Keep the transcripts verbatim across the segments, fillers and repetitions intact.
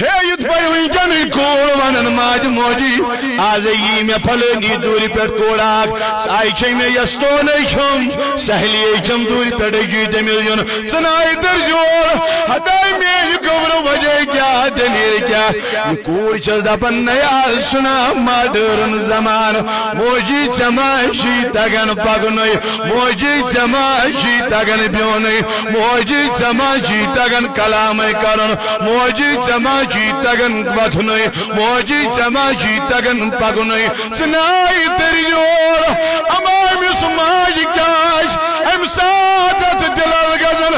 ہے، یِتھ پٲٹھۍ وٕنکیٚنٕے کوٗر ونان ماجہِ موجی، آز یی مےٚ فلٲنی دوٗرِ پٮ۪ٹھ کوٗر اکھ، سۄ آیہِ چھے مےٚ یستونے چھم، سہلی چھم دوٗرِ پٮ۪ٹھے چھُے تٔمِس یُن۔ ژٕ ناے تٔرۍ زیور، ہتاے میٲنۍ گوٚبرٕ وجہ کیٛاہ، دٔلیٖل کیٛاہ؟ یہِ کوٗر چھَس دپان، نَے آز چھُنہ ماڈٲرٕن زمانہٕ، موجی ژےٚ ما چھُے تگان پکنُے؟ موجی ژےٚ ما چھُے تگان بیوٚنُے؟ موجی ژےٚ ما چھُے تگان کلامے کرُن؟ موجی ژےٚ ما چھُے تگان وۄتھنُے؟ موجی ژےٚ ما چھُے تگان پکنُے؟ ژٕ ناے تٔرۍ یور۔ اما أمِس ماجہِ کیٛاہ آسہِ امہِ ساتہٕ اتھ دِلس گژھان؟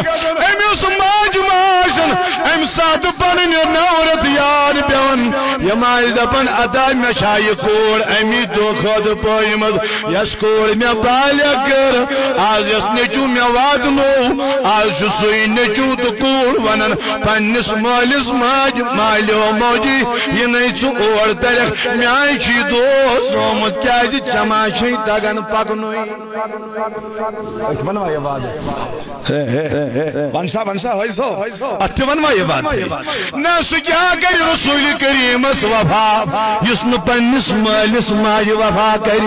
أمِس ماجہِ ما آسن امہِ ساتہٕ پنٕنۍ نورت یاد پٮ۪وان؟ یِم آسہِ دپان، ادا مےٚ چھا یہِ کوٗر امی دۄہ کھۄتہٕ پٲجمٕژ، یۄس کوٗر مےٚ بالغ کٔر، آز یۄس نیٚچوٗ مےٚ واتنوو، آز چھُ سُے نیٚچوٗ تہٕ کوٗر ونان پننِس مٲلِس ماجہِ، مالیو موجی، یہِ نَے ژٕ اور ترکھ، مےٚ چھُ یہِ دوس آمُت، کیٛازِ ژےٚ ما چھے تگان پکنُے؟ أسۍ وَنوا یہِ وعدٕ؟ ہے، ہے، ہے، ہے۔ وَن سا، وَن سا، ہٲے سو۔ اَتھ تہِ وَنوا یہِ وعدٕ؟ نہ، سُہ کیٛاہ کَرِ رسول کریٖمَس وفا، یُس نہٕ پننِس مٲلِس ماجہِ وفا کَرِ؟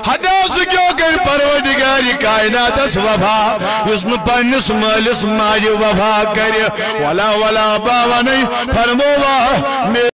ہتا سُہ کیٛاہ کَرِ پروردگارِ کائناتَس وفا، یُس نہٕ پننِس مٲلِس ماجہِ وفا کَرِ؟ ولا، ولا، بہٕ وَنَے، فرمووا، مے